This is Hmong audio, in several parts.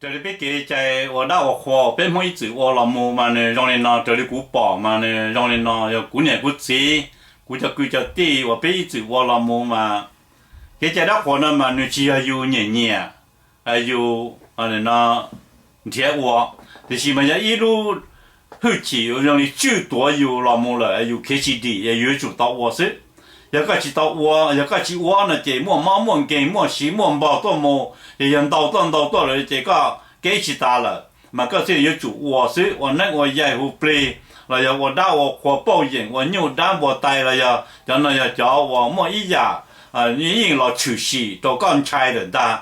Raws li peb kev cai ua dab ua qhua peb Hmoob ib txwm ua los mus mas nws zoo li no, raws li kuv pom mas nws zoo li no, yog kuv niam kuv txiv, kuv cov kwv cov tij uas peb ib txwm ua los mus mas kev cai dab qhuas no mas nws tsis yog yus nyiam nyiam, yus nrhiav ua, tiam sis mas yog ib lub hwj chim uas zoo li tswj tuav yus los mus lawm, yus khiav tsis dim, yus yuav tsum tau ua xwb. Yog koj tsis tau ua, yog koj tsis ua no ces muaj mob muaj nkeeg, muaj siv muaj npaug tuaj mus, ces yog ntau tuaj ntau tuaj lawm ces koj kev tsis tas lawm, mas koj thiaj yuav tsum ua xwb. Ua neeb ua yaig hu plig, los yog ua dab ua qhua pauj yeem, ua nyuj dab npua tais, los yog cov no yog cov uas muaj ib yam yeej los tshwm sim rau koj ntshai lawm ntag.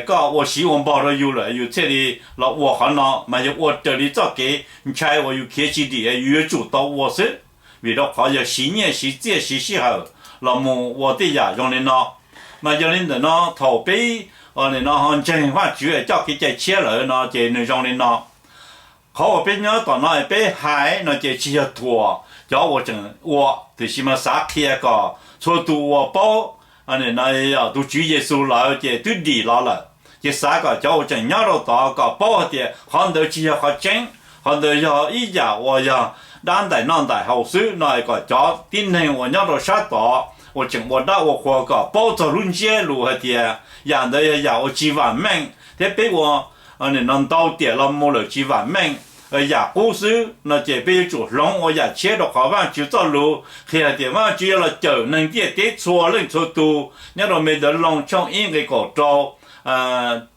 Koj ua siv ua npaug rau yus lawm yus thiaj li los ua qhov no, mas yog ua raws li txoj kev ntshai uas yus khiav tsis dim, yus yuav tsum tau ua xwb. Vim rau qhov yog siv nyiaj siv txiaj siv sij hawm los mus ua tej yam zoo li no. Mas yog li ntawm no thaum peb no ho ntseeg Vajtswv coj kev cai tshiab lawm no ces nws zoo li no. Qhov uas peb nyob tom no peb hais no ces tsis yog thuam cov uas tseem ua, tiam sis mas xav qhia kom txhua tus uas paub tus Tswv Yexus lawm ces twb dim los lawm, ces xav kom cov uas tseem nyob rau tod kom paub hais tias qhov ntawd tsis yog qhov tseeb, qhov ntawd yog ib yam uas yog dab ntaim noj ntaim haus xwb no, kom cov tib neeg uas nyob rau sab tod uas tseem ua dab ua qhua kom paub txog lub ntsiab lus hais tias yam ntawd yog yam uas tsis vam meej thiab peb ua no ntau tiam los mus lawm tsis vam meej, yam qub xwb no ces peb yuav tsum hloov ua yam tshiab, rau qhov Vajtswv txoj lus qhia hais tias Vajtswv yuav los cawm neeg ntiaj teb txhua leej txhua tus. Nyob rau Medaloos tshooj ib nqe kaum rau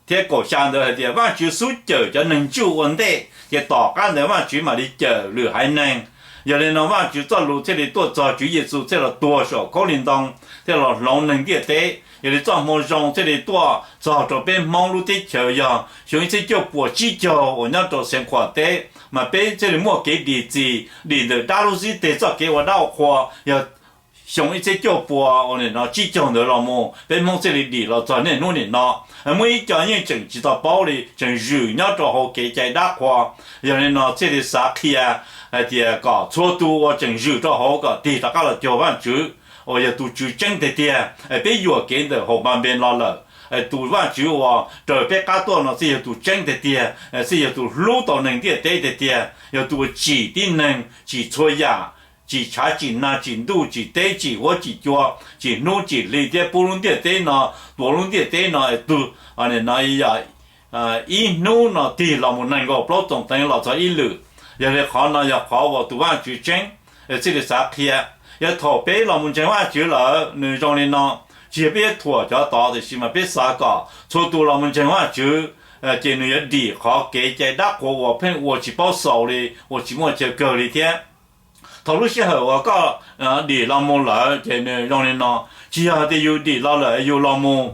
thiab kaum xya ntawd hais tias Vajtswv xub cawm cov neeg ntsuj ua ntej, ces tom qab ntawd Vajtswv mam li cawm lwm haiv neeg. Yog li no Vajtswv txoj lus thiaj li tuaj txog, Tswv Yexus thiaj los tuag saum khaub lig ntoo thiaj los hloov neeg ntiaj teb. Yog li txoj moo zoo thiaj li tuaj txog rau peb Hmoob lub teb chaws yog xyoo ib txhiab cuaj puas tsib caug uas nyob rau Xeev Khuam teb, mas peb thiaj li muaj kev dim txim, dim ntawm dab lub xib teg txoj kev ua dab ua qhua. Yog xyoo ib txhiab cuaj puas uas nim no tsib caug ntawd los mus peb Hmoob thiaj li dim los txog niaj hnub nim no. Muaj ib co yeej tseem tsis tau paub li, tseem zwm nyob rau hauv kev cai dab qhua. Yog li no thiaj li xav qhia hais tias kom txhua tus uas tseem zwm rau hauv kom tig rov qab los cuag Vajtswv uas yog tus Tswv tseeb tiag tiag. Peb yuam kev ntawm haum npa npe no lawm, tus Vajtswv uas raws peb qab tuaj no thiaj yog tus tseeb tiag tiag, thiaj yog tus hlub tau neeg ntiaj teb tiag tiag, yog tus uas tsim tib neeg, tsim txhua yam, tsim tshav tsim nag tsim ntuj tsim teb tsim huab tsim cua, tsim hnub tsim hli thiab pub lub ntiaj teb no, tuav lub ntiaj teb no, tus no yog ib hnub no tig los mus nees nkaum plaub txoom teev los txog ib lwm. Yog li qhov no yog qhov uas tus Vajtswv tseeb, thiaj li xav qhia. Yog thaum peb los mus ntseeg Vajtswv lawm nws zoo li no, tsis yog peb yuav thuam cov tod, tiam sis mas peb xav kom txhua tus los mus ntseeg Vajtswv, ces nws yuav dim qhov kev cai dab qhuas uas pheej ua tsis paub xaus li, ua tsis muaj chaw kawg li thiab. Thaum lub sij hawm uas koj dim los mus lawm ces nws zoo li no, tsis yog tias yus dim los lawm yus los mus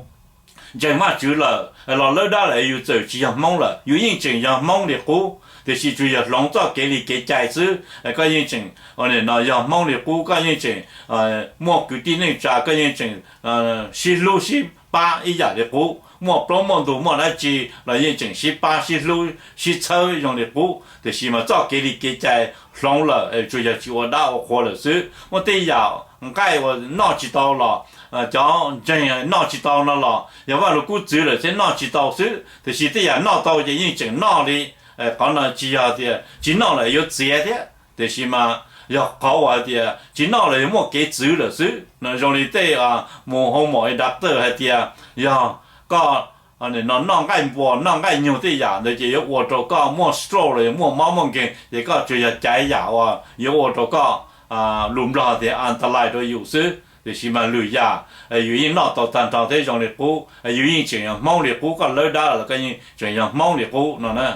ntseeg Vajtswv lawm los lawb dab lawm yus txawm tsis yog Hmoob lawm, yus yeej tseem yog Hmoob li qub, tiam sis tsuas yog hloov txoj kev li kev cai xwb. Koj yeej tseem no yog Hmoob li qub, koj yeej tseem muaj kwv tij neej tsa, koj yeej tseem sib hlub sib pab ib yam li qub, muaj plaub muaj ntug muaj dab tsi los yeej tseem sib pab sib hlub sib txhawb zoo li qub, tiam sis mas txoj kev li kev cai hloov lawm tsuas yog tsis ua dab ua qhua lawm xwb. Muaj tej yam nqaij uas noj tsis tau los cov ntseeg noj tsis tau no los yog Vaj Lug Kub txwv lawm thiaj noj tsis tau xwb, tiam sis tej yam noj tau ces yeej tseem noj li. Qhov no tsis yog tias tsis noj lawm yuav txiav thiab, tiam sis mas yog qhov uas hais tias tsis noj lawm yog muaj kev txwv lawm xwb. Zoo li tej mus hoo mom li dav tawj hais tias yog koj no noj nqaij npua noj nqaij nyug tej yam ntawd ces yuav ua rau koj muaj stroke los yog muaj mob muaj nkeeg, ces koj tsuas yog caiv yam uas yuav ua rau koj lus Nplog tias antalais rau yus xwb, tiam sis mas lwm yam yus yeej noj tau tag nrho thiab zoo li qub, yus yeej tseem yog Hmoob li qub, koj lawb dab los koj yeej tseem yog Hmoob li qub no na.